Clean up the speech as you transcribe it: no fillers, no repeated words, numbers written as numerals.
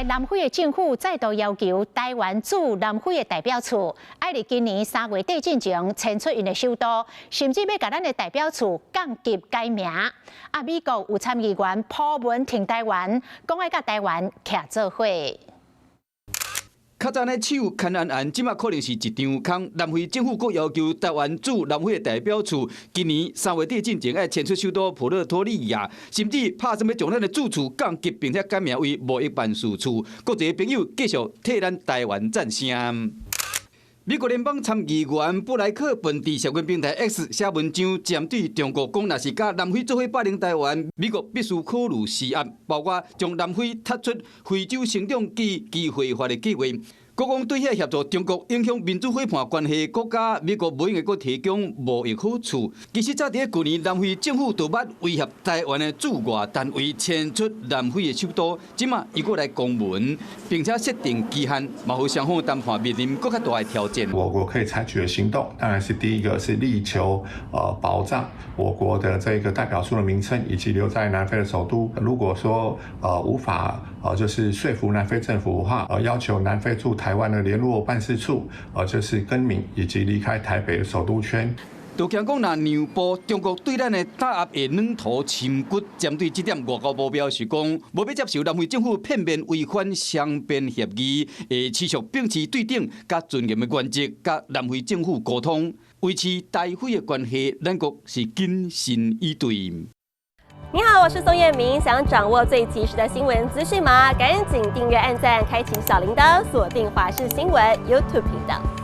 來南非的政府再度要求台灣駐南非的代表處，愛佇今年3月底進前遷出𪜶的首都，甚至欲共咱的代表處降級改名。啊，美國有參議員鋪文挺台灣，講愛佮台灣徛做伙。較早咧手牽安安，這馬可能是一場空。南非政府閣要求台灣駐南非的代表處，今年3月底進前愛遷出首都普勒托利亞，甚至拍算欲將咱的駐處降級，並且改名為貿易辦事處。國際朋友繼續替咱台灣讚聲。美國聯邦參議員布萊克本佇社群平台 X 寫文章，針對中國講，若是佮南非做伙霸凌台灣，美國必須考慮施壓，包括將南非踢出非洲成長暨機會法的計劃。閣講對遐協助中國影響民主夥伴關係國家，美國無用閣提供貿易好處。其實早佇舊年，南非政府就捌威脅台灣的駐外單位遷出南非的首都，這馬伊閣來公文，並且設定期限，嘛予雙方談判面臨閣較大的挑戰。我國可以採取的行動，當然是第一個是力求保障我國的這個代表處的名稱以及留在南非的首都。如果說無法就是說服南非政府的話，要求南非駐台灣的聯絡辦事處，就是更名以及離開台北的首都圈。就驚講，若讓步，中國對咱的打壓會軟土深掘。針對這點，外交部表示講，無欲接受南非政府片面違反雙邊協議，會持續秉持對等佮尊嚴的原則，佮南非政府溝通，維持台非的關係，咱國是謹慎以對。你好，我是宋燕明。想掌握最及時的新聞資訊嗎？趕緊訂閱、按讚、開啟小鈴鐺，鎖定華視新聞 YouTube 頻道。